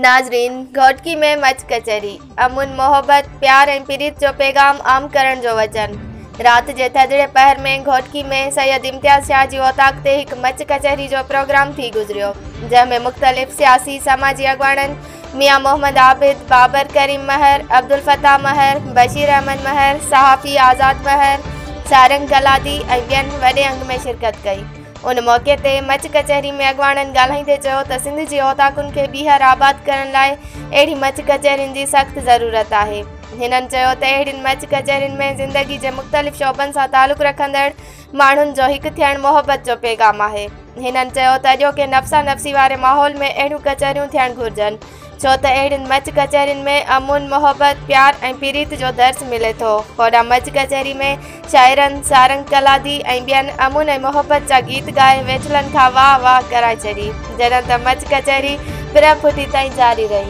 ناظرين گهوٽڪي ۾ مچ ڪچهري، امن، محبت، پيار ۽ پريت جو پيغام عام ڪرڻ جو وچن. رات جي ٿڌڙي پهر ۾ گهوٽڪي ۾ سيد امتياز شاهه جي اوطاق تي هڪ مچ ڪچهري جو پروگرام ٿي گذريو، جنهن ۾ مختلف سياسي سماجي اڳواڻن ميان محمد عابد، بابر ڪريم مهر، عبدالفتاح مهر، بشير احمد مهر، صحافي آزاد مهر، سارنگ گلادي ۽ ٻين وڏي انگ ۾ شرڪت ڪئي. ان موقعي تي مچ ڪچهري ۾ اڳواڻن ڳالهائيندي چيو ته سنڌ جي اوطاقن کي ٻيهر آباد ڪرڻ لاء اهڙي مچ ڪچهرين جي سخت ضرورت آهي. هنن چيو ته اهڙين مچ ڪچهرين ۾ زندگي جي مختلف شعبن سان تعلق رکندڙ ماڻهن جو هڪ ٿيڻ محبت جو پيغام آهي. هنن چيو ته اڄوڪي نفسا نفسي واري ماحول ۾ اهڙيون ڪچهريون ٿيڻ گهرجن. ڇو ته اهڙين مچ ڪچهرين ۾ امن، محبت، پيار ۽ پريت جو درس ملي ٿو. هوڏانهن مچ ڪچهري ۾ شاعرن سارنگ ڪلادي ۽ ٻين امن ۽ محبت جا گيت ڳائي ويٺلن کان واهه واهه ڪرائي ڇڏي. جڏهن ته مچ ڪچهري پرهه ڦٽي تائين جاري رهي.